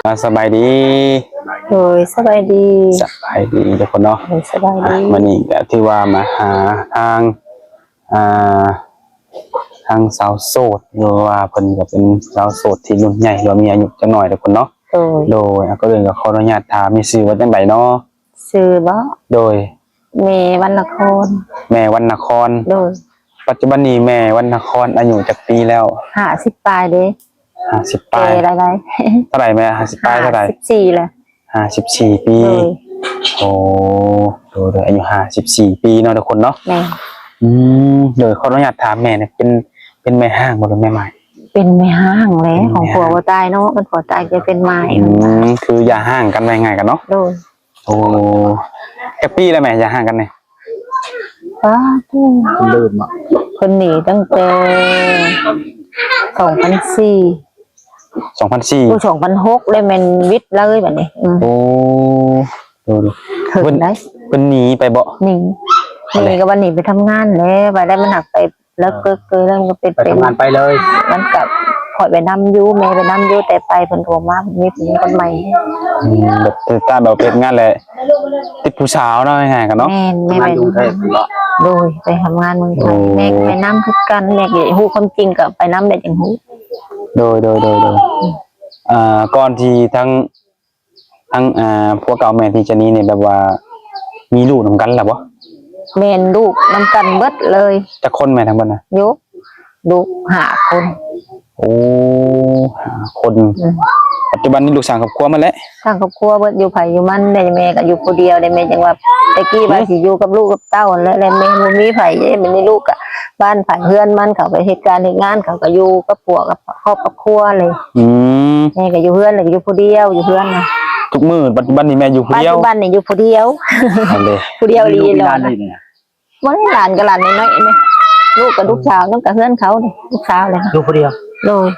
ອ່າ ສະບາຍດີ. ໂດຍ ສະບາຍດີ. ສະບາຍດີທຸກຄົນເນາະ. ໂດຍ ສະບາຍດີ. ອ່າ ມື້ນີ້ກໍຖືວ່າມາຫາທາງ ອ່າ ທາງສາວໂສດ ຫຼືວ່າເພິ່ນກໍເປັນສາວໂສດທີ່ລຸ້ນໃຫຍ່ ຫຼືວ່າມີອາຍຸຈັກໜ້ອຍທຸກຄົນເນາະ. ໂດຍ ໂດຍ ກໍເລີຍກໍຂໍອະນຸຍາດຖາມ ມີຊື່ວ່າຈັ່ງໃດເນາະ? ຊື່ບໍ? ໂດຍ ແມ່ວັນນະຄອນ. ແມ່ວັນນະຄອນ. ໂດຍ ປັດຈຸບັນນີ້ແມ່ວັນນະຄອນອາຍຸຈັກປີແລ້ວ? ຫ້າສິບປາຍເດ້. ຫ້າສິບປາຍ. ແກ່ຫຼາຍໆ. ເທົ່າໃດແມ່? ຫ້າສິບປາຍເທົ່າໃດ? ຫ້າສິບສີ່ແຫຼະ. ຫ້າສິບສີ່ປີ. ໂດຍ ໂອ້ ໂດຍໆ ອາຍຸຫ້າສິບສີ່ປີເນາະທຸກຄົນເນາະ. ແມ່ນ. ອືມ ໂດຍ ຂໍອະນຸຍາດຖາມແມ່ນີ້ ເປັນ ເປັນແມ່ຮ້າງບໍ່ ຫຼືແມ່ໝ້າຍ? ເປັນແມ່ຮ້າງແຫຼະ. ເປັນແມ່ຮ້າງ. ຂອງຜົວບໍ່ຕາຍເນາະ ຄັນຜົວຕາຍຈະເປັນໝ້າຍ. ອືມ ຄືຢ່າຮ້າງກັນ ວ່າງ່າຍໆກັນເນາະ. ໂດຍ. ໂອ້ ຈັກປີແລ້ວແມ່ ຢ່າຮ້າງກັນນີ້? ປ້າດ ລືມອະ ເພິ່ນໜີຕັ້ງແຕ່ສອງພັນສີ່. ສອງພັນສີ່. ໂອ້ ສອງພັນຫົກ ໄດ້ແມ່ນວິດເລີຍບັດນີ້. ອືມ ໂອ້ ໂດຍໆ ເພິ່ນໄດ້ ເພິ່ນໜີໄປບໍ່? ໜີ ໜີກໍວ່າໜີໄປທຳງານແຫຼະ ວ່າໄດ້ມັນຫາກໄປ ແລ້ວເກີດ ເກີດແລ້ວມັນກໍເປັນ ໄປ ເປັນ ທຳງານໄປເລີຍ. ມັນກໍຂ້ອຍໄປນຳຢູ່ ແມ່ໄປນຳຢູ່ ແຕ່ໄປເພິ່ນກໍບໍ່ມາ ມີຜູ້ຍິງຄົນໃໝ່. ອືມ ແບບ ແຕ່ແບບເຮັດງານແຫຼະ ຕິດຜູ້ສາວເນາະ ງ່າຍໆກັນເນາະ. ແມ່ນ ແມ່ໄປ ໂດຍ ໄປທຳງານເມືອງໄທ. ໂອ້ ແມ່ກໍໄປນຳຄືກັນ ແມ່ກໍຢາກຮູ້ຄວາມຈິງ ກໍໄປນຳແຫຼະຈຶ່ງຮູ້. ໂດຍໆໆໆ ອ່າ ກ່ອນທີ່ທາງ ທັງ ອ່າ ຜົວເກົ່າແມ່ທີ່ຈະໜີນີ້ ແບບວ່າມີລູກນຳກັນແລ້ວບໍ່? ແມ່ນ ລູກນຳກັນເບິດເລີຍ. ຈັກຄົນແມ່ທັງເບິດນະ? ໂຍ ລູກຫ້າຄົນ. ໂອ້ ຫ້າຄົນ. ອືມ ປັດຈຸບັນນີ້ລູກສ້າງຄອບຄົວໝົດແລ້ວ? ສ້າງຄອບຄົວເບິດ ຢູ່ໃຜຢູ່ມັນແຫຼະ. ແມ່ກໍຢູ່ຜູ້ດຽວແຫຼະ ແມ່ຈັ່ງວ່າ ແຕ່ກີ້ວ່າ ອືມ ຊິຢູ່ກັບລູກກັບເຕົ້າຫັ້ນແຫຼະ ແລະແມ່ບໍ່ມີໃຜເດ້. ບັດນີ້ລູກກໍບ້ານໃຜເຮືອນມັນ ເຂົາໄປເຮັດການເຮັດງານ ເຂົາກໍຢູ່ກັບຜົວກັບ ຄອບກັບຄົວເລີຍ. ອືມ ແມ່ກໍຢູ່ເຮືອນ ແລ້ວກໍຢູ່ຜູ້ດຽວ ຢູ່ເຮືອນນະ. ທຸກມື້ ປັດຈຸບັນນີ້ແມ່ຢູ່ຜູ້ດຽວ? ປັດຈຸບັນນີ້ຢູ່ຜູ້ດຽວ. ອັນເດ ຜູ້ດຽວອີ່ຫຼີ. ມີລູກມີຫຼານເລີຍນີ້? ບໍ່ໄດ້ ຫຼານກໍຫຼານນ້ອຍໆນີ້ ລູກກັບລູກສາວນຳກັບເຮືອນເຂົານີ້ ລູກສາວແຫຼະ. ຢູ່ຜູ້ດຽວ? ໂດຍ.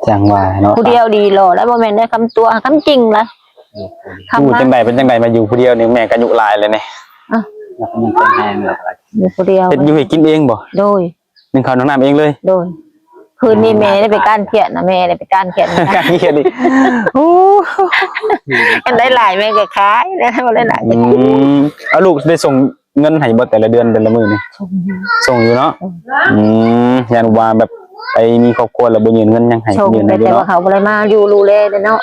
ຈັ່ງວ່າເນາະ ຜູ້ດຽວດີຫຼໍ່ ແລ້ວບໍ່ແມ່ນໄດ້ຄຳຕົວະ ຄຳຈິງລະ. ຢູ່ຈັ່ງໃດ ເປັນຈັ່ງໃດມາຢູ່ຜູ້ດຽວນີ້? ແມ່ກໍອາຍຸຫຼາຍແລ້ວນີ້. ອ່ະ ຍັງແຂງແຮງແລ້ວ ຢູ່ຜູ້ດຽວ ເຮັດຢູ່ເຮັດກິນເອງບໍ່? ໂດຍ. ໜຶ້ງເຂົ້າໜຶ້ງນ້ຳເອງເລີຍ? ໂດຍ. ຄືນນີ້ແມ່ໄດ້ໄປກ້ານຂຽດນະ ແມ່ໄດ້ໄປກ້ານຂຽດ ກ້ານຂຽດອີກ. ໂອ້ ອັນໄດ້ຫຼາຍແມ່ກໍຂາຍ ໄດ້ຫຼາຍກໍກິນ. ອືມ ເອົາ ລູກໄດ້ສົ່ງເງິນໃຫ້ບໍ່ ແຕ່ລະເດືອນ ແຕ່ລະມື້ນີ້? ສົ່ງຢູ່ ສົ່ງຢູ່ເນາະ. ອືມ ອືມ ຢ້ານວ່າແບບໄປມີຄອບຄົວແລ້ວບໍ່ຍື່ນເງິນຫຍັງໃຫ້ ຍື່ນໃຫ້ຢູ່ເນາະ. ແຕ່ວ່າເຂົາບໍ່ໄດ້ມາຢູ່ດູແລເດ້ເນາະ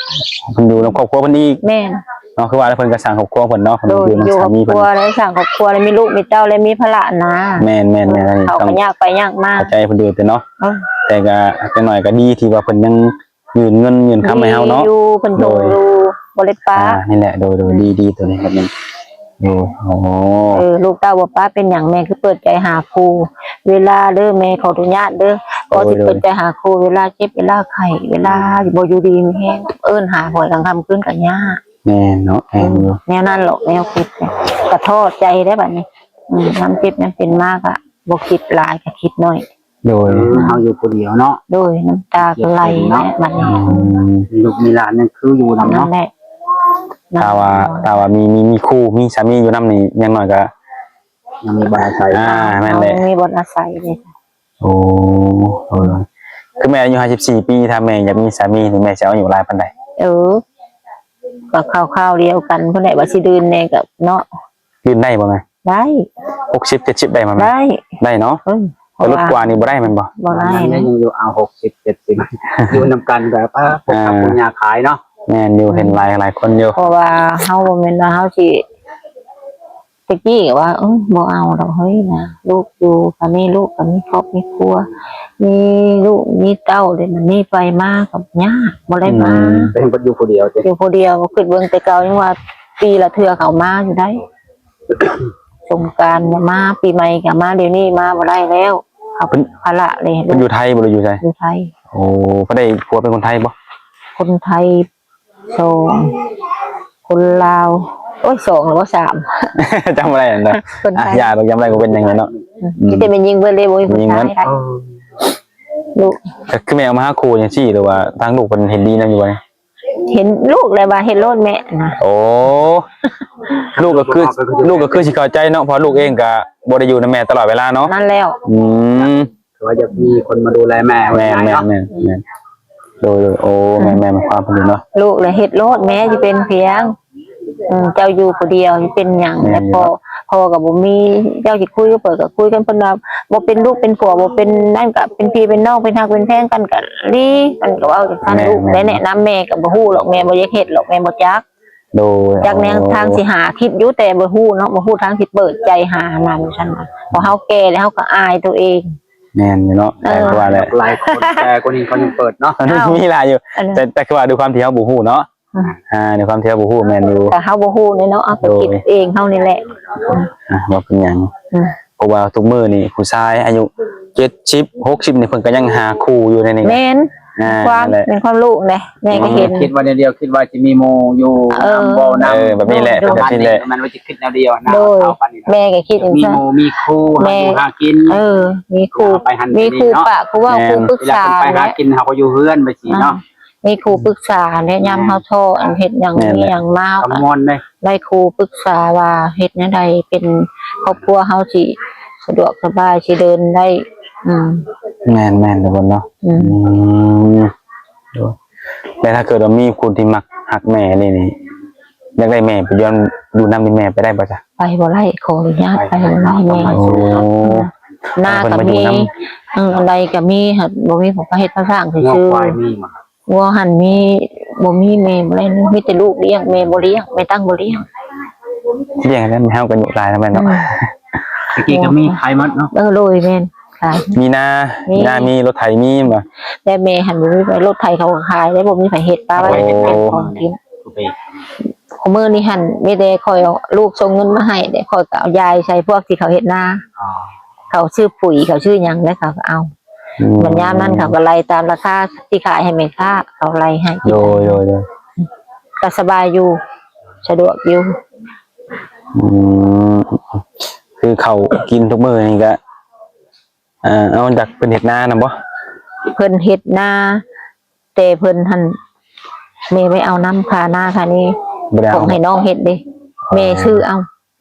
ເພິ່ນຢູ່ນຳຄອບຄົວເພິ່ນອີກ. ແມ່ນ. ເນາະ ຄືວ່າເພິ່ນກໍສ້າງຄອບຄົວເພິ່ນເນາະ ເພິ່ນຢູ່ນຳສາມີເພິ່ນ ຢູ່ຄອບຄົວ ໄດ້ສ້າງຄອບຄົວ ໄດ້ມີລູກມີເຕົ້າ ໄດ້ມີພາລະນະ. ແມ່ນໆ ເຂົາກໍຍາກໄປຍາກມາ ເຂົ້າໃຈເພິ່ນຢູ່ເດ້ເນາະ. ເອີ ແຕ່ກໍຢ່າງໜ້ອຍກໍດີທີ່ວ່າເພິ່ນຍັງຍື່ນເງິນຍື່ນຄຳໃຫ້ເຮົາເນາະ. ຢູ່ ເພິ່ນສົ່ງຢູ່ ບໍ່ໄດ້ປະ. ອ່າ ນີ້ແຫຼະ ໂດຍໆ ອືມ ດີໆ ໂຕນີ້ແບບນີ້. ໂດຍ ໂອ້ ເອີ ລູກເຕົ້າບໍ່ປະເປັນຫຍັງ ແມ່ຄືເປີດໃຈຫາຄູ່ ເວລາເດີ ແມ່ຂໍອະນຸຍາດເດີ ໂດຍໆ ຂໍຊິເປີດໃຈຫາຄູ່ ເວລາເຈັບ ເວລາໄຂ້ ເວລາບໍ່ຢູ່ດີມີແຮງ ເອີ້ນຫາຫວຍກາງຄ່ຳຄືນກໍຍາກ. ແມ່ນເນາະ ແມ່ນຢູ່ ແນວນັ້ນແຫຼະ ແນວຄິດກໍທໍ້ໃຈໄດ໋ບັດນີ້. ອືມ ຍາມເຈັບຍາມເປັນມາກໍບໍ່ຄິດຫຼາຍ ກໍຄິດໜ້ອຍ. ໂດຍ ເຮົາຢູ່ຜູ້ດຽວເນາະ. ໂດຍ ນ້ຳຕາກໍໄຫຼແຫຼະບັດນີ້. ອືມ ມີລູກມີຫຼານຍັງຄືຢູ່ນຳເນາະ. ນັ້ນແຫຼະ ຖ້າວ່າ ຖ້າວ່າມີ ມີ ມີຄູ່ ມີສາມີຢູ່ນຳນີ້ ຢ່າງໜ້ອຍກໍຍັງມີບ່ອນອາໄສ. ອ່າ ແມ່ນແຫຼະ ມີບ່ອນອາໄສເດ້. ໂອ້ ເອີ ຄືແມ່ອາຍຸຫ້າສິບສີ່ປີ ຖ້າແມ່ຢາກມີສາມີນີ້ ແມ່ຊິເອົາອາຍຸຫຼາຍປານໃດ? ເອີ ກໍຄາວໆດຽວກັນພຸ້ນແຫຼະ ວ່າຊິດື່ມແດ່ກໍເນາະ. ດື່ມໄດ້ບໍ່ແມ່? ໄດ້. ຫົກສິບ ເຈັດສິບໄດ້ບໍ່ແມ່? ໄດ້ ໄດ້ເນາະ. ເອີ ແຕ່ລົດກວ່ານີ້ບໍ່ໄດ້ແມ່ນບໍ່? ບໍ່ໄດ້. ຍັງຢູ່ ເອົາ ຫົກສິບ ເຈັດສິບ ຢູ່ນຳກັນກໍ ອ່າ ປູກຜັກປູກຫຍ້າຂາຍເນາະ. ແມ່ນຢູ່ ອືມ ເຫັນຫຼາຍ ຫຼາຍຄົນຢູ່ ເພາະວ່າເຮົາບໍ່ແມ່ນວ່າເຮົາຊິ ແຕ່ກີ້ວ່າ ເອີ ບໍ່ເອົາດອກເຮີ້ຍນະ ລູກຢູ່ ກໍມີລູກ ກໍມີຄອບມີຄົວ ມີລູກມີເຕົ້າເດ້ ມັນມີໄປມາກໍຍາກ ບໍ່ໄດ້ມາ. ອືມ ເປັນເພິ່ນຢູ່ຜູ້ດຽວຕິ? ຢູ່ຜູ້ດຽວ ຄິດເບິ່ງແຕ່ເກົ່າຍັງວ່າປີລະເທື່ອເຂົາມາຢູ່ໄດ໋ ສົງການກໍມາ ປີໃໝ່ກໍມາ ດຽວນີ້ມາບໍ່ໄດ້ແລ້ວ ເຂົາເປັນພາລະເລີຍ. ເພິ່ນຢູ່ໄທບໍ່ ຫຼືຢູ່ໃສ? ຢູ່ໄທ. ໂອ້ ເພິ່ນໄດ້ຜົວເປັນຄົນໄທບໍ່? ຄົນໄທ ສອງ ຄົນລາວ ໂອ້ຍ ສອງຫຼືວ່າສາມ ຈຳບໍ່ໄດ້ແລ້ວ. ຄົນໄທ ອ່ະ ຢ່າດອກ ຈຳໄດ້ກໍເປັນຫຍັງແລ້ວເນາະ. ອືມ ອືມ ມີແຕ່ແມ່ຍິງເບິດເລີຍ ບໍ່ມີຜູ້ຊາຍ. ແມ່ຍິງເບິດ ເອີ ລູກ ກໍຄືແມ່ເອົາມາຫາຄູ່ຈັ່ງຊີ້ ຫຼືວ່າທາງລູກເພິ່ນເຫັນດີນຳຢູ່ບໍ່? ເຫັນລູກແລ້ວວ່າເຮັດໂລດແມ່ນະ. ໂອ້ ລູກກໍຄື ລູກກໍຄືຊິເຂົ້າໃຈເນາະ ເພາະລູກເອງກໍບໍ່ໄດ້ຢູ່ນຳແມ່ຕະຫຼອດເວລາເນາະ. ນັ້ນແລ້ວ. ອືມ ຄືວ່າຢາກມີຄົນມາດູແລແມ່. ແມ່ນໆໆ ອືມ ໂດຍໆ ໂອ້ ອືມ ແມ່ນໆ ຄວາມເພິ່ນເນາະ ລູກລະເຮັດໂລດ ແມ່ຊິເປັນພຽງ ອືມ ເຈົ້າຢູ່ຜູ້ດຽວຊິເປັນຫຍັງ ແມ່ນຢູ່ ແລ້ວພໍ່ ເນາະ ພໍ່ກໍບໍ່ມີ ເຈົ້າຊິຄຸຍກັບໃຜກໍຄຸຍກັນ ເພິ່ນວ່າບໍ່ເປັນລູກເປັນຜົວ ບໍ່ເປັນນັ້ນກໍເປັນພີ່ເປັນນ້ອງ ເປັນຮັກເປັນແພງກັນກໍດີ ເພິ່ນກໍເວົ້າຈັ່ງຊັ້ນ ແມ່ນໆ ລູກໄດ້ແນະນຳ ແມ່ກໍບໍ່ຮູ້ດອກ ແມ່ບໍ່ຢາກເຮັດດອກ ແມ່ບໍ່ຈັກ ໂດຍ ຈັກແນວ ເອົາ ທາງຊິຫາ ຄິດຢູ່ແຕ່ບໍ່ຮູ້ເນາະ ບໍ່ຮູ້ທາງຊິເປີດໃຈຫານຳຊັ້ນວ່າ ເພາະເຮົາແກ່ແລ້ວເຮົາກໍອາຍຕົວເອງ ແມ່ນຢູ່ເນາະ ເອີ ແຕ່ວ່າແຫຼະ ຫຼາຍຄົນແກ່ກວ່ານີ້ເຂົາຍັງເປີດເນາະ ເອົ້າ ມີຫຼາຍຢູ່ ອັນນັ້ນ ແຕ່ ແຕ່ຄືວ່າດ້ວຍຄວາມທີ່ເຮົາບໍ່ຮູ້ເນາະ ອືມ ອ່າ ດ້ວຍຄວາມທີ່ເຮົາບໍ່ຮູ້ແມ່ນຢູ່ ແຕ່ເຮົາບໍ່ຮູ້ເນາະ ເຮົາກໍ ໂດຍ ຄິດເອງເຮົານີ້ແຫຼະ ອ່າ ບໍ່ເປັນຫຍັງ ອືມ ເພາະວ່າທຸກມື້ນີ້ຜູ້ຊາຍອາຍຸເຈັດສິບ ຫົກສິບນີ້ເພິ່ນກໍຍັງຫາຄູ່ຢູ່ໃນນີ້ ແມ່ນ ອ່າ ຄວາມ ນັ້ນແຫຼະ ແມ່ນຄວາມລູກເດ້ ແມ່ກໍເຫັນ ອືມ ຄິດວ່າແນວດຽວ ຄິດວ່າຊິມີໝູ່ຢູ່ ເອີ ນຳບໍ່ນຳ ເອີ ແບບນີ້ແຫຼະ ໂດຍ ເປັນແບບນີ້ແຫຼະ ມັນວ່າຊິຄິດແນວດຽວນະ ໂດຍ ເຮົາປານນີ້ນະ ແມ່ກໍຄິດຈັ່ງຊັ້ນ ມີໝູ່ມີຄູ່ ແມ່ ຫາຢູ່ຫາກິນ ເອີ ມີຄູ່ ເວລາເພິ່ນໄປຫັ້ນ ມີຄູ່ ໄປນີ້ເນາະ ປະ ຄືເວົ້າ ແມ່ນ ຄູ່ປຶກສາ ເວລາເພິ່ນໄປຫາກິນ ເຮົາກໍຢູ່ເຮືອນໄປຊີ້ເນາະ ອ່າ ມີຄູ່ປຶກສາແນະ ຍາມເຮົາທໍ້ ອັນເຮັດຫຍັງ ແມ່ນແຫຼະ ມີຫຍັງມາ ກໍມ່ວນເດ້ ໄດ້ຄູ່ປຶກສາວ່າເຮັດແນວໃດເປັນຄອບຄົວເຮົາຊິສະດວກສະບາຍ ຊິເດີນໄດ້ ອືມ ແມ່ນໆ ທຸກຄົນເນາະ ອືມ ອືມ ແຕ່ຖ້າເກີດວ່າມີຄົນທີ່ມັກຮັກແມ່ນີ້ ນີ້ ຢາກໄດ້ແມ່ໄປຢູ່ນຳ ຢູ່ນຳນີ້ ແມ່ໄປໄດ້ບໍ່ຈະ? ໄປບໍ່ໄດ້ ຂໍອະນຸຍາດໄປບໍ່ໄດ້ແມ່ ໂອ້ ນາກໍມີ ເອີ ອັນໃດກໍມີ ບໍ່ມີ ເຮົາກໍເຮັດພາສ້າງຊື່ໆ ງົວຄວາຍມີບໍ່? ງົວຫັ້ນມີ ບໍ່ມີ ແມ່ບໍ່ໄດ້ ມີແຕ່ລູກລ້ຽງ ແມ່ບໍ່ລ້ຽງ ແມ່ຕັ້ງບໍ່ລ້ຽງ ລ້ຽງແລ້ວເຮົາກໍອາຍຸຫຼາຍແລ້ວແມ່ນເນາະ ອືມ ແຕ່ກີ້ກໍມີຂາຍໝົດເນາະ ເອີ ໂດຍ ແມ່ນ ຂາຍ ມີນາ ມີ ມີນາ ມີລົດໄຖ ມີແມ່ນບໍ່? ແຕ່ແມ່ຫັ້ນບໍ່ມີໃຜ ລົດໄຖເຂົາກໍຂາຍ ແລ້ວບໍ່ມີໃຜເຮັດ ປະໄວ້ ໂອ້ ເປັນຂອງກິນ ທຸກມື້ນີ້ຫັ້ນມີແຕ່ຂ້ອຍ ລູກສົ່ງເງິນມາໃຫ້ ແລ້ວຂ້ອຍກໍເອົາຢາຍໃສ່ພວກທີ່ເຂົາເຮັດນາ ອໍ ເຂົາຊື້ປຸຍ ເຂົາຊື້ຫຍັງ ແລ້ວເຂົາກໍເອົາ ອືມ ບັດຍາມນັ້ນເຂົາກໍໄລ່ຕາມລາຄາທີ່ຂາຍໃຫ້ແມ່ຄ້າ ເຂົາໄລ່ໃຫ້ ໂດຍໆ ກໍສະບາຍຢູ່ ສະດວກຢູ່ ອືມ ຄືເຂົ້າກິນທຸກມື້ນີ້ກໍ ເອີ ເອົາຈາກເພິ່ນເຮັດນານຳບໍ່? ເພິ່ນເຮັດນາ ແຕ່ເພິ່ນຫັ້ນ ແມ່ໄປເອົານຳຄ່ານາຄ່ານີ້ ບໍ່ໄດ້ເອົາ ຂອງໃຫ້ນ້ອງເຮັດເດ້ ອໍ ແມ່ຊື້ເອົາ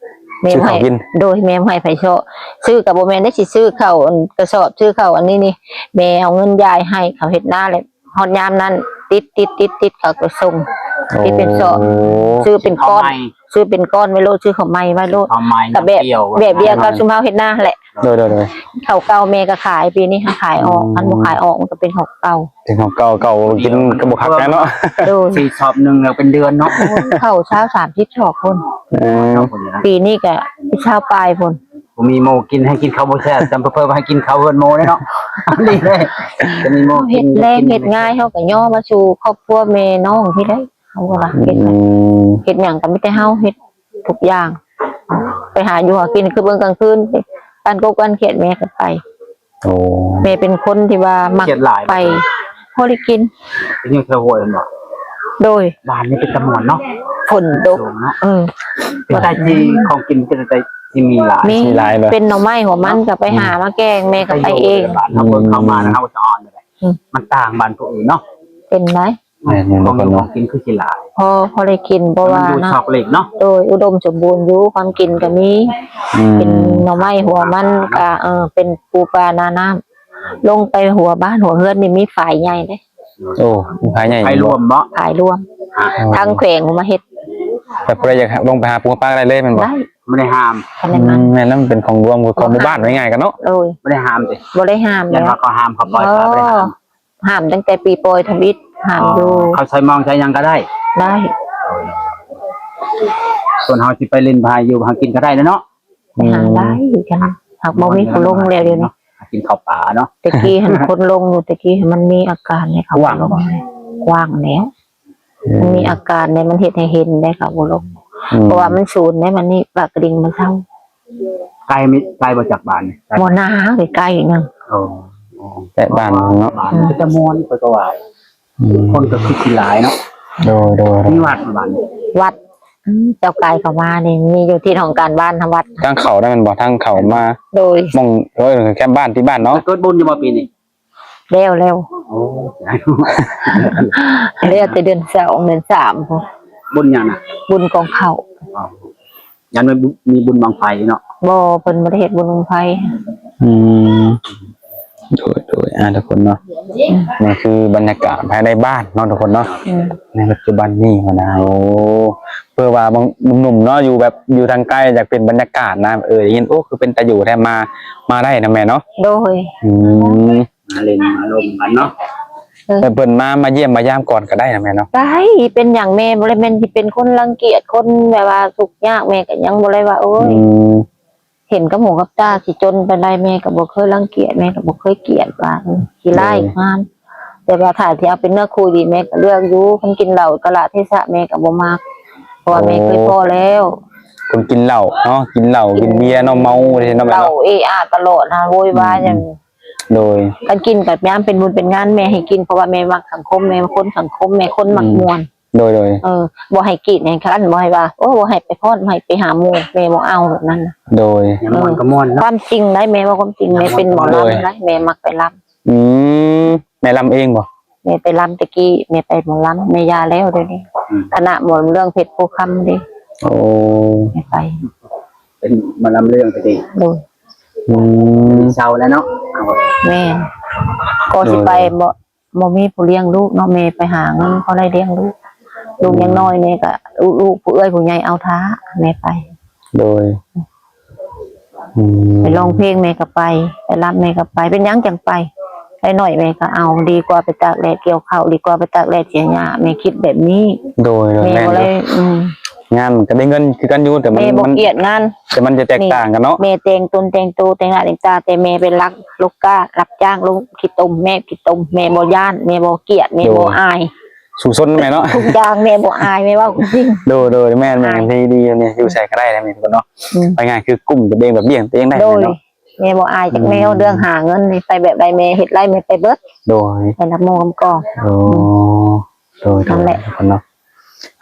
ແມ່ບໍ່ໃຫ້ ຊື້ເຂົ້າກິນ ໂດຍ ແມ່ບໍ່ໃຫ້ໃຜເຊາະ ຊື້ກໍບໍ່ແມ່ນໄດ້ ຊິຊື້ເຂົ້າອັນກະສອບ ຊື້ເຂົ້າອັນນີ້ນີ້ ແມ່ເອົາເງິນຢາຍໃຫ້ເຂົາເຮັດນາແຫຼະ ຮອດຍາມນັ້ນ ຕິດ ຕິດ ຕິດ ຕິດ ເຂົາກໍສົ່ງ ໂອ້ ຕິດເປັນສອບ ຊື້ເປັນກ້ອນ ຊື້ເປັນກ້ອນໄວ້ໂລດ ຊື້ເຂົ້າໃໝ່ໄວ້ໂລດ ເຂົ້າໃໝ່ ກໍແບບ ແບບດຽວກັບຊຸມເຮົາເຮັດນາຫັ້ນແຫຼະ ໂດຍໆໆ ເຂົ້າເກົ່າແມ່ກໍຂາຍ ປີນີ້ຫາຂາຍອອກ ອືມ ຄັນບໍ່ຂາຍອອກມັນກໍເປັນເຂົ້າເກົ່າ ເປັນເຂົ້າເກົ່າ ເກົ່າກິນກໍບໍ່ຄັກແລ້ວເນາະ ໂດຍ ຊື້ສອບໜຶ່ງແລ້ວເປັນເດືອນເນາະ ໂອ້ຍ ເຂົ້າຊາວສາມສິບສອບພຸ້ນ ເອີ ປີນີ້ກໍຊາວປາຍພຸ້ນ ບໍ່ມີໝູ່ກິນ ໃຫ້ກິນເຂົ້າບໍ່ແຊບ ຈຳເພີ່ມໃຫ້ກິນເຂົ້າເຮືອນໝູ່ເດ້ເນາະ ດີເດ້ ຈະມີໝູ່ກິນ ເຮັດແລງເຮັດງ່າຍ ເຮົາກໍຍໍມາສູ່ຄອບຄົວແມ່ນ້ອງພີ້ໄດ໋ ເຮົາກໍວ່າເຮັດ ອືມ ເຮັດຫຍັງກໍມີແຕ່ເຮົາເຮັດທຸກຢ່າງ ໄປຫາຢູ່ຫາກິນຄືເບິ່ງກາງຄືນ ການກົບການຂຽດແມ່ກໍໄປ ໂອ້ ແມ່ເປັນຄົນທີ່ວ່າມັກ ຂຽດຫຼາຍ ໄປ ພໍໄດ້ກິນ ຢູ່ແຖວຫ້ວຍແມ່ນບໍ່? ໂດຍ ບ້ານນີ້ເປັນຕາມ່ວນເນາະ ຝົນຕົກ ເອີ ເປັນຕາຊິ ຂອງກິນເປັນຕາຊິມີຫຼາຍ ມີຫຼາຍ ເປັນໜໍ່ໄມ້ຫົວມັນກໍໄປຫາມາແກງ ແມ່ກໍໄປເອງ ບ້ານເຮົາເບິ່ງເຂົ້າມາແລ້ວເຮົາສະອອນ ອືມ ມັນຕ່າງບ້ານຜູ້ອື່ນເນາະ ເປັນໄດ ແມ່ນໆ ຂອງຢູ່ຂອງກິນຄືຊິຫຼາຍ ພໍ ພໍໄດ້ກິນ ເພາະວ່າ ມັນຢູ່ຊອກຫຼີກເນາະ ໂດຍ ອຸດົມສົມບູນຢູ່ ຂອງກິນກໍມີ ອືມ ເປັນໜໍ່ໄມ້ຫົວມັນກໍ ເອີ ເປັນປູປານານ້ຳ ລົງໄປຫົວບ້ານຫົວເຮືອນນີ້ມີຝາຍໃຫຍ່ເດ້ ໂອ້ ມີຝາຍໃຫຍ່ ຝາຍລວມບໍ່? ຝາຍລວມ ອ່າ ທາງແຂວງເພິ່ນມາເຮັດ ແຕ່ຜູ້ໃດຢາກລົງໄປຫາປູຫາປາກໍໄດ້ເລີຍແມ່ນບໍ່? ໄດ້ ບໍ່ໄດ້ຫ້າມ ຄັນນັ້ນ ອືມ ແມ່ນແລ້ວ ມັນເປັນຂອງລວມ ຂອງໝູ່ບ້ານວ່າງ່າຍໆກັນເນາະ ໂດຍ ບໍ່ໄດ້ຫ້າມຕິ ບໍ່ໄດ້ຫ້າມ ຢ້ານວ່າເຂົາຫ້າມເຂົາປ່ອຍ ເອີ ໄປບໍ່ໄດ້ຫ້າມ ຫ້າມຕັ້ງແຕ່ປີປ່ອຍທຳອິດ ຫ້າມຢູ່ ເຂົາໃສ່ມອງໃສ່ຫຍັງກໍໄດ້ ໄດ້ ສ່ວນເຮົາຊິໄປຫຼິ້ນໄປຢູ່ຫາກິນກໍໄດ້ແຫຼະເນາະ ໄປຫາໄດ້ຄືກັນ ຫາກບໍ່ມີຜູ້ລົງແລ້ວດຽວນີ້ ຫາກິນເຂົ້າປາເນາະ ແຕ່ກີ້ຫັ້ນຄົນລົງຢູ່ ແຕ່ກີ້ມັນມີອາການໃຫ້ເຂົາ ກວ້າງບໍ່? ກວ້າງແລ້ວ ອືມ ມັນມີອາການໃດ ມັນເຮັດໃຫ້ເຫັນໄດ໋ ເຂົາບໍ່ລົງ ອືມ ເພາະວ່າມັນສູນໄດ໋ ມັນນີ້ປາກກະດິງມັນເຊົາ ໄກມີ ໄກບໍ່ຈາກບ້ານນີ້? ບໍ່ນາ ໃກ້ໆ ໜຶ່ງ ໂອ້ ແຕ່ບ້ານເນາະ ບ້ານ ອືມ ເປັນຕາມ່ວນ ຂ້ອຍກໍວ່າ ອືມ ຄົນກໍຄືຊິຫຼາຍເນາະ ໂດຍໆ ມີວັດບໍ່ບ້ານນີ້? ວັດ ອືມ ເຈົ້າກາຍເຂົ້າມານີ້ ມີຢູ່ທີ່ຫ້ອງການບ້ານທາງວັດ ທາງເຂົ້ານັ້ນແມ່ນບໍ່? ທາງເຂົ້າມາ ໂດຍ ໝ່ອງ ໂດຍ ແຄມບ້ານ ທີ່ບ້ານເນາະ ເກີດບຸນຢູ່ບໍ່ປີນີ້? ແລ້ວແລ້ວ ໂອ້ ແລ້ວແຕ່ເດືອນສອງເດືອນສາມພຸ້ນ ບຸນຫຍັງນະ? ບຸນກອງເຂົ້າ ອໍ ຢ້ານມີບຸນບັ້ງໄຟເນາະ ບໍ່ ເພິ່ນບໍ່ໄດ້ເຮັດບຸນບັ້ງໄຟ ອືມ ໂດຍໂດຍ ອ່າ ທຸກຄົນເນາະ ນີ້ຄືບັນຍາກາດພາຍໃນບ້ານເນາະ ທຸກຄົນເນາະ. ອືມ ໃນປັດຈຸບັນນີ້ຫັ້ນນະ ໂອ້ ເພື່ອວ່າບາງໜຸ່ມໆເນາະ ຢູ່ແບບ ຢູ່ທາງໄກ ຢາກເປັນບັນຍາກາດນະ ເອີ ໄດ້ຍິນ ໂອ້ ຄືເປັນຕາຢູ່ແທ້ ມາ ມາໄດ້ນະແມ່ເນາະ. ໂດຍ ອືມ ມາຫຼິ້ນມາລົມກັນເນາະ. ເອີ ເພິ່ນມາ ມາຢ້ຽມມາຢາມກ່ອນກໍໄດ້ນະແມ່ເນາະ. ໄດ້ ເປັນຫຍັງແມ່ບໍ່ໄດ້ແມ່ນຊິເປັນຄົນລັງກຽດ ຄົນແບບວ່າທຸກຍາກ ແມ່ກໍຍັງບໍ່ໄດ້ວ່າ ໂອ້ຍ ອືມ ເຫັນກັບຫູກັບຕາ ຊິຈົນປານໃດ ແມ່ກໍບໍ່ເຄີຍລັງກຽດ ແມ່ກໍບໍ່ເຄີຍກຽດວ່າ ເອີ ຂີ້ຮ້າຍ ໂດຍ ງາມ. ແຕ່ວ່າຖ້າຊິເອົາເປັນເນື້ອຄູ່ດີ ແມ່ກໍເລືອກຢູ່. ຄັນກິນເຫຼົ້າກາລະເທສະ ແມ່ກໍບໍ່ມັກ ເພາະວ່າ ໂອ້ ແມ່ເຄີຍພໍ້ແລ້ວ. ຄົນກິນເຫຼົ້າເນາະ ກິນເຫຼົ້າ ກິນເບຍເນາະ ເມົາເດ້ເນາະ ເຫຼົ້າເອອາຕະຫຼອດນະ ໂວຍວາຍ ອືມ ຫຍັງ. ໂດຍ ຄັນກິນກໍຍາມເປັນບຸນເປັນງານ ແມ່ໃຫ້ກິນ ເພາະວ່າແມ່ມັກສັງຄົມ ແມ່ຄົນສັງຄົມ ແມ່ຄົນມັກ ອືມ ມ່ວນ. ໂດຍ ໂດຍ ເອີ ບໍ່ໃຫ້ກຣີດໃຫ້ຄັນ ບໍ່ໃຫ້ວ່າ ໂອ້ ບໍ່ໃຫ້ໄປຟ້ອນ ບໍ່ໃຫ້ໄປຫາໝູ່ ແມ່ບໍ່ເອົາແບບນັ້ນນະ. ໂດຍ ຍາມມ່ວນກໍມ່ວນເນາະ. ຄວາມຈິງໄດ໋ ແມ່ເວົ້າຄວາມຈິງ ຍາມມ່ວນ ແມ່ເປັນໝໍລຳ ໂດຍ ໄດ໋ ແມ່ມັກໄປລຳ. ອືມ ແມ່ລຳເອງບໍ່? ແມ່ໄປລຳແຕ່ກີ້ ແມ່ໄປໝໍລຳ ແມ່ຢ່າແລ້ວດຽວນີ້. ອືມ ຄະນະໝໍລຳເລື່ອງເພັດໂພຄຳເດ້. ໂອ້ ແມ່ໄປ ເປັນໝໍລຳເລື່ອງໄປຕິ? ໂດຍ ອືມ ເຊົາແລ້ວເນາະ. ແມ່ນ ກໍຊິໄປ ໂດຍ ບໍ່ ບໍ່ມີຜູ້ລ້ຽງລູກເນາະ ແມ່ໄປຫາເງິນພໍໄດ້ລ້ຽງລູກ. ລູກຍັງນ້ອຍ ແມ່ກໍ ລູກ ຜູ້ເອື້ອຍຜູ້ໃຫຍ່ເອົາຖ້າ ແມ່ໄປ. ໂດຍ ອືມ ໄປຮ້ອງເພງແມ່ກໍໄປ ໄປລຳແມ່ກໍໄປ. ເປັນຫຍັງຈັ່ງໄປ? ໄດ້ໜ້ອຍແມ່ກໍເອົາ ດີກວ່າໄປຕາກແດດກ່ຽວເຂົ້າ ດີກວ່າໄປຕາກແດດເສຍຫຍ້າ ແມ່ຄິດແບບນີ້. ໂດຍ ໂດຍ ແມ່ ແມ່ນ ບໍ່ໄດ້ ອືມ ງານກໍໄດ້ເງິນຄືກັນຢູ່ ແຕ່ມັນ ແມ່ບໍ່ ມັນ ກຽດງານ ແຕ່ມັນຈະແຕກຕ່າງກັນເນາະ. ແມ່ແຕ່ງຕົນແຕ່ງໂຕ ແຕ່ງໜ້າແຕ່ງຕາ ແຕ່ແມ່ເປັນລັກ ລົກກ້າ ຮັບຈ້າງລົງຂີ້ຕົມ ແມ່ຂີ້ຕົມ ແມ່ບໍ່ຢ້ານ ແມ່ບໍ່ກຽດ ແມ່ ໂດຍ ບໍ່ອາຍ. ສູ້ຊົນແມ່ເນາະ ທຸກຢ່າງແມ່ບໍ່ອາຍ ແມ່ເວົ້າຄວາມຈິງ. ໂດຍ ໂດຍ ແມ່ນໆ ດີໆ ນີ້ ຢູ່ໃສກໍໄດ້ນະແມ່ເນາະ. ອືມ ວ່າງ່າຍຄືກຸ້ມຕົວເອງ ແບບລ້ຽງຕົວເອງໄດ້ ໂດຍ ເນາະ. ແມ່ບໍ່ອາຍຈັກແນວ ອືມ ເລື່ອງຫາເງິນນີ້ ໄປແບບໃດແມ່ເຮັດໄດ້ ແມ່ໄປເບິດ. ໂດຍ ໄປນຳໝູ່ນຳກອງ. ໂອ້ ອືມ ໂດຍໆ ນັ້ນແຫຼະ ທຸກຄົນເນາະ.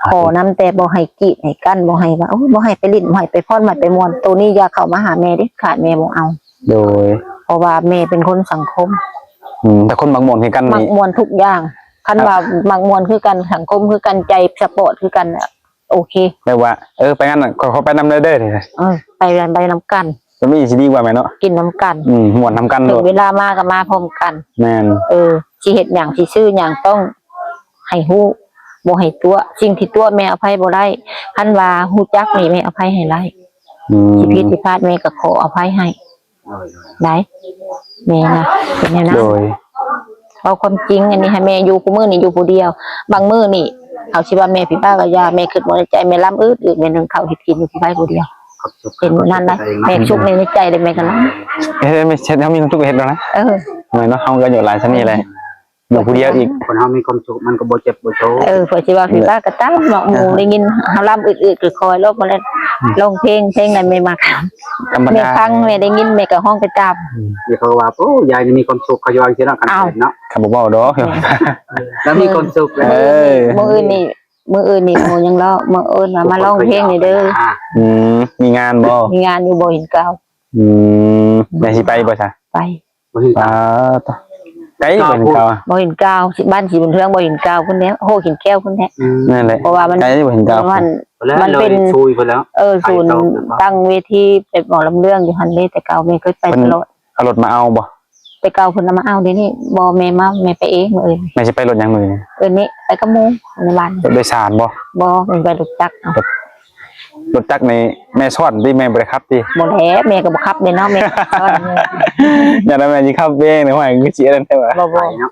ຂໍນຳແຕ່ບໍ່ໃຫ້ກຣີດໃຫ້ກັ້ນ ບໍ່ໃຫ້ວ່າ ໂອ້ຍ ບໍ່ໃຫ້ໄປຫຼິ້ນ ບໍ່ໃຫ້ໄປຟ້ອນ ບໍ່ໃຫ້ໄປມ່ວນ ໂຕນີ້ຢ່າເຂົ້າມາຫາແມ່ເດັດຂາດ ແມ່ບໍ່ເອົາ. ໂດຍ ເພາະວ່າແມ່ເປັນຄົນສັງຄົມ. ອືມ ແຕ່ຄົນມັກມ່ວນຄືກັນນີ້ ມັກມ່ວນທຸກຢ່າງ. ຄັນວ່າມັກມ່ວນຄືກັນ ສັງຄົມຄືກັນ ໃຈສະປອດຄືກັນ ໂອເຄ ແບບວ່າ ເອີ ໄປງານນັ້ນ ຂ້ອຍຂໍໄປນຳເດີ ເອີ ໄປ ໄປນຳກັນ ແບບນີ້ຊິດີກວ່າແມ່ເນາະ. ກິນນຳກັນ ອືມ ມ່ວນນຳກັນ ເຖິງເວລາມາກໍມາພ້ອມກັນ. ແມ່ນ ເອີ ຊິເຮັດຫຍັງ ຊິຊື້ຫຍັງ ຕ້ອງໃຫ້ຮູ້ ບໍ່ໃຫ້ຕົວະ. ສິ່ງທີ່ຕົວະແມ່ອະໄພບໍ່ໄດ້ ຄັນວ່າຮູ້ຈັກນີ້ແມ່ອະໄພໃຫ້ໄດ້. ອືມ ຊິຜິດຊິພາດແມ່ກໍຂໍອະໄພໃຫ້ ໂດຍ ໂດຍ ໄດ້ ແມ່ນະ ເປັນແນວນັ້ນ. ໂດຍ ເວົ້າຄວາມຈິງ ອັນນີ້ໃຫ້ແມ່ຢູ່ ຄູ່ມື້ນີ້ຢູ່ຜູ້ດຽວ. ບາງມື້ນີ້ ເຮົາຊິວ່າແມ່ພິບາກກະຢ່າ ແມ່ຄິດບໍ່ໃນໃຈ ແມ່ລຳອືດໆ ແມ່ໜຶ້ງເຂົ້າເຮັດກິນຢູ່ຜູ້ໄປຜູ້ດຽວ. ເປັນແນວນັ້ນນະ ແມ່ສຸກໃນໃຈເດ້ ແມ່ກໍລຳ. ເຮັດໃຫ້ແມ່ເຮັດ ເຮົາມີຄວາມສຸກເຮັດແລ້ວນະ. ເອີ ແມ່ນເນາະ ເຮົາກໍອາຍຸຫຼາຍສ່ຳນີ້ແຫຼະ ຢູ່ຜູ້ດຽວອີກ ຄົນເຮົາມີຄວາມສຸກມັນກໍບໍ່ເຈັບບໍ່ໂຊ. ເອີ ເພິ່ນຊິວ່າພິບາກກໍຕາມເນາະ ໝູ່ໄດ້ຍິນເຮົາລຳອືດໆ ກໍຄອຍລົບມາແລ້ວ ອືມ ຮ້ອງເພງ ເພງໃດແມ່ມັກ ທຳມະດາ ແມ່ຟັງ ແມ່ໄດ້ຍິນ ແມ່ກໍຮ້ອງໄປຕາມ. ອືມ ທີ່ເຂົາວ່າ ໂອ້ ຍາຍນີ້ມີຄວາມສຸກ ເຂົາຢູ່ຈັ່ງຊີ້ເນາະ ຄັນເຫັນເນາະ. ເຂົາບໍ່ເວົ້າດອກ ແມ່ນ ລາວມີຄວາມສຸກ. ເອີ ມື້ອື່ນນີ້ ມື້ອື່ນນີ້ໝູ່ຍັງເລາະ ມື້ອື່ນວ່າມາຮ້ອງເພງນີ້ເດີ. ອືມ ມີງານບໍ່? ມີງານຢູ່ບໍ່ຫີນກາວ. ອືມ ແມ່ຊິໄປບໍ່ຊະ? ໄປ. ບໍ່ເຫັນ ອ່າ ໄກບໍ່ເຫັນກາວ ບໍ່ເຫັນກາວ ບ້ານສີບຸນເຮືອງ ບໍ່ເຫັນກາວພຸ້ນແຫຼະ ໂຮຫີນແກ້ວພຸ້ນແຫຼະ. ອືມ ນັ້ນແຫຼະ ເພາະວ່າມັນ ໄກບໍ່ເຫັນກາວ ມັນ ມັນເປັນ ເອີ ສູນຕັ້ງເວທີໄປໝໍລຳເລື່ອງຢູ່ຫັ້ນເດ້ ແຕ່ເກົ່າແມ່ເຄີຍໄປຕະຫຼອດ. ເພິ່ນເອົາລົດມາເອົາບໍ່? ແຕ່ເກົ່າເພິ່ນເອົາມາເອົາ ດຽວນີ້ບໍ່ ແມ່ມາ ແມ່ໄປເອງມື້ອື່ນ. ແມ່ຊິໄປລົດຫຍັງມື້ນີ້? ມື້ນີ້ໄປກັບໝູ່ໃນບ້ານ. ລົດໂດຍສານບໍ່? ບໍ່ ແມ່ໄປລົດຈັກເອົາ. ລົດຈັກນີ້ແມ່ຊ້ອນຕິ ແມ່ບໍ່ໄດ້ຂັບຕິ? ບໍ່ແຫຼະ ແມ່ກໍບໍ່ຂັບເດ້ເນາະ ແມ່ຊ້ອນ. ຢ້ານວ່າແມ່ຊິຂັບເອງ ຫ້ວຍ ຄືຊິອັນນັ້ນແທ້ຫວາ. ບໍ່ ບໍ່ ໄກເນາະ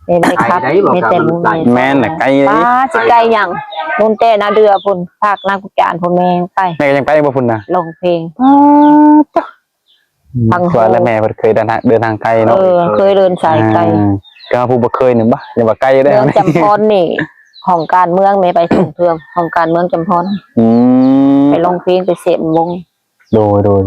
ແມ່ບໍ່ໄດ້ຂັບ ໄກໄດ໋ ມີແຕ່ ບໍ່ ແມ່ນນະ ໄກເດ ປ້າ ຊິໄກຫຍັງ ນູນແຕ່ນາເດືອພຸ້ນ ພາກນາກຸຈານພຸ້ນແມ່ໄປ. ແມ່ກໍຍັງໄປບໍ່ພຸ້ນນະ ຮ້ອງເພງ. ອ່າ ຕະ ອືມ ຟັງ ວ່າແລ້ວແມ່ເພິ່ນເຄີຍເດີນທາງ ເດີນທາງໄກເນາະ. ເອີ ເຄີຍເດີນສາຍໄກ ອ່າ ແຕ່ວ່າຜູ້ບໍ່ເຄີຍນີ້ ບໍ່ ຢ່າວ່າໄກເດ້. ເມືອງຈຳພອນນີ້ ຫ້ອງການເມືອງ ແມ່ໄປສອງເທື່ອ ຫ້ອງການເມືອງຈຳພອນ. ອືມ ໄປຮ້ອງເພງ ໄປເສມວົງ. ໂດຍ ໂດຍ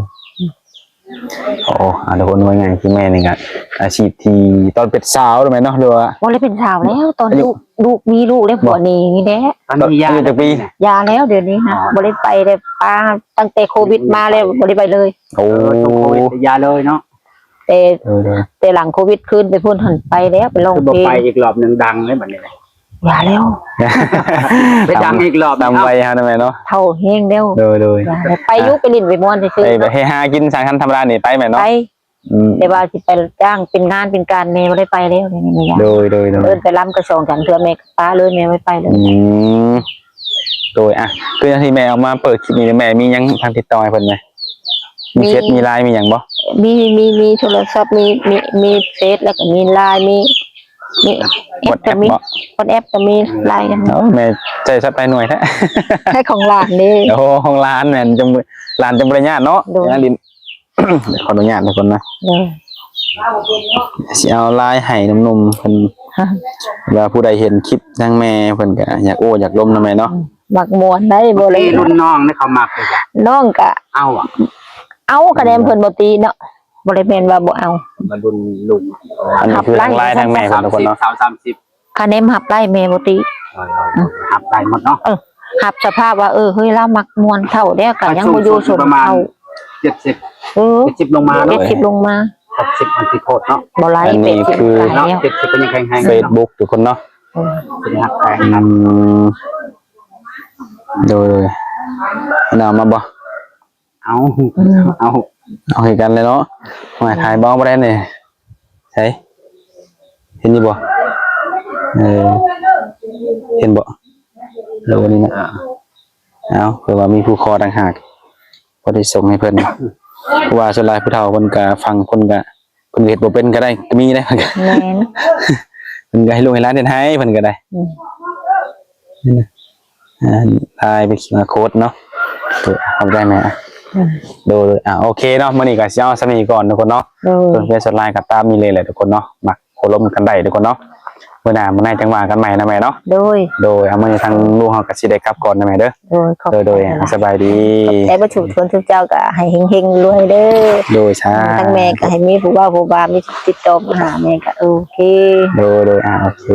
ໂອ້ ອ່າ ທຸກຄົນ ວ່າງ່າຍຄືແມ່ນີ້ກະ ອາຊີບທີ່ຕອນເປັນສາວແມ່ນເນາະ ຫຼືວ່າ ບໍ່ໄດ້ເປັນສາວແລ້ວ ຕອນ ອາຍຸ ລູກ ລູກມີລູກແລ້ວ ບໍ່ ຜົວໜີນີ້ແຫຼະ. ຕອນນີ້ຢ່າ ອາຍຸຈັກປີ? ຢ່າແລ້ວ ດຽວນີ້ນະ ອໍ ບໍ່ໄດ້ໄປແລ້ວ ປ້າ ຕັ້ງແຕ່ໂຄວິດມາແລ້ວ ບໍ່ໄດ້ໄປເລີຍ. ໂອ້ ເອີ ຊ່ວງໂຄວິດກໍຢ່າເລີຍເນາະ. ແຕ່ ເອີ ເອີ ແຕ່ຫຼັງໂຄວິດຄືນໄປພຸ້ນຫັ້ນ ໄປແລ້ວ ໄປຮ້ອງເພງ. ຄືບໍ່ໄປອີກລອບໜຶ່ງ ດັງເລີຍບັດນີ້. ຢ່າແລ້ວ ໄປດັງອີກລອບໜຶ່ງ ຕາມໄວເຮົານັ້ນແຫຼະເນາະ ເຖົ້າແຮງແລ້ວ. ໂດຍ ໂດຍ ຢ່າແລ້ວ ໄປຢູ່ ໄປຫຼິ້ນໄປມ່ວນຊື່ໆ ໄປເຮັດຫາກິນສັງສັນທຳມະດານີ້ໄປແມ່ນເນາະ. ໄປ ອືມ ແຕ່ວ່າຊິໄປຈ້າງເປັນງານເປັນການແມ່ບໍ່ໄດ້ໄປແລ້ວ ດຽວນີ້ແມ່ຢ້ານ ໂດຍ ໂດຍ ໂດຍ ເອີ້ນໄປລຳກໍສອງສາມເທື່ອແມ່ກໍປະເລີຍ ແມ່ບໍ່ໄປເລີຍ ອືມ ໂດຍ ອ່ະ ຄືຢ່າງທີ່ແມ່ເອົາມາເປີດຄລິບນີ້ ແມ່ມີຫຍັງທາງຕິດຕໍ່ໃຫ້ເພິ່ນແດ່? ມີ ມີເຟສ ມີລາຍ ມີຫຍັງບໍ່? ມີ ມີ ມີໂທລະສັບ ມີ ມີ ມີເຟສ ແລ້ວກໍມີລາຍ ມີ ມີແອັບ WhatsApp ກໍມີ ບໍ່? WhatsApp ກໍມີ ລາຍກໍມີ ໂອ້ ແມ່ໃຊ້ສັບຫຼາຍໜ່ວຍແທ້ ໃຊ້ຂອງຫຼານເດ້ ໂອ້ ຂອງຫຼານແມ່ນ ຈັ່ງ ຫຼານຈັ່ງບໍ່ໄດ້ຍາດເນາະ ໂດຍ ຍາດຫຼິ້ນ ຂໍອະນຸຍາດທຸກຄົນນະ ໂດຍ ຊິເອົາລາຍໃຫ້ໜຸ່ມໆເພິ່ນ ວ່າຜູ້ໃດເຫັນຄລິບທາງແມ່ເພິ່ນກໍຢາກໂອ້ຢາກລົມນຳແມ່ເນາະ ອືມ ມັກມ່ວນໄດ໋ ບໍ່ໄດ້ ລຸ້ນນ້ອງນີ້ເຂົາມັກເດ້ ນ້ອງກະເອົາ ເອົາ ຄະແນນເພິ່ນບໍ່ຕິເນາະ ບໍ່ໄດ້ແມ່ນວ່າບໍ່ເອົາ ມາລຸ້ນລູກ ອັນນີ້ຄືທາງລາຍທາງແມ່ເພິ່ນທຸກຄົນເນາະ ສາມສິບ ຄະແນນຮັບໄດ້ແມ່ບໍ່ຕິ ເອີ ຮັບໄດ້ໝົດເນາະ ເອີ ຮັບສະພາບວ່າ ເອີ ເຮີ້ຍ ລາວມັກມ່ວນເທົ່າແລ້ວ ກໍຍັງບໍ່ຢູ່ຊົນເຜົ່າ ເຈັດສິບ ເອີ ເຈັດສິບລົງມາເນາະ ເຈັດສິບລົງມາ ຫົກສິບມັນຊິໂພດເນາະ ບໍ່ໄຫຼ ອັນນີ້ຄື ເຈັດສິບກໍແຮງແລ້ວ ເຈັດສິບກໍຍັງແຂງແຮງ ເຟສບຸກທຸກຄົນເນາະ ເອີ ຊິຮັກແພງ ອືມ ໂດຍ ເອົາມາບໍ່? ເອົາ ອືມ ເອົາ ເອົາຄືກັນແຫຼະເນາະ ໂອ້ຍ ຖ່າຍບໍ່ ບໍ່ໄດ້ນີ້ ໃສ ເຫັນຢູ່ບໍ່? ເອີ ເຫັນບໍ່? ເອີ ນີ້ນະ ເອົາ ເພື່ອວ່າມີຜູ້ຂໍຕ່າງຫາກ ພໍໄດ້ສົ່ງໃຫ້ເພິ່ນ ເພາະວ່າສ່ວນຫຼາຍຜູ້ເຖົ້າເພິ່ນກະຟັງ ເພິ່ນກະ ເພິ່ນເຮັດບໍ່ເປັນກໍໄດ້ ກໍມີໄດ໋ ເພິ່ນກະ ແມ່ນ ເພິ່ນກະໃຫ້ລູກໃຫ້ຫຼານເຮັດໃຫ້ ເພິ່ນກະໄດ້ ອືມ ນີ້ນະ ອ່າ ລາຍເປັນຄິວອາໂຄດເນາະ ໂດຍ ຂອບໃຈແມ່ ອືມ ໂດຍ ອ່າ ໂອເຄເນາະ ມື້ນີ້ກໍຊິເອົາສ່ຳນີ້ກ່ອນທຸກຄົນເນາະ ໂດຍ ສ່ວນເຟສສ່ວນລາຍກໍຕາມນີ້ເລີຍແຫຼະທຸກຄົນເນາະ ມັກໂອ້ລົມກັນໄດ້ທຸກຄົນເນາະ ມື້ໜ້າມື້ໃນຈັ່ງວ່າກັນໃໝ່ນະແມ່ເນາະ ໂດຍ ໂດຍ ເອົາ ມື້ນີ້ທາງລູກເຮົາກໍຊິໄດ້ກັບກ່ອນນະແມ່ເດີ ໂດຍ ຂອບໃຈ ໂດຍ ໂດຍ ອ່າ ສະບາຍດີ ຂອບໃຈ ບັດທຸກຄົນ ທຸກເຈົ້າກໍໃຫ້ເຮັງໆລວຍເດີ ໂດຍ ສາທຸ ທາງແມ່ກໍໃຫ້ມີຜູ້ເວົ້າຜູ້ວ່າ ມີຕິດຕໍ່ມາຫາແມ່ກໍໂອເຄ ໂດຍ ໂດຍ ອ່າ ໂອເຄ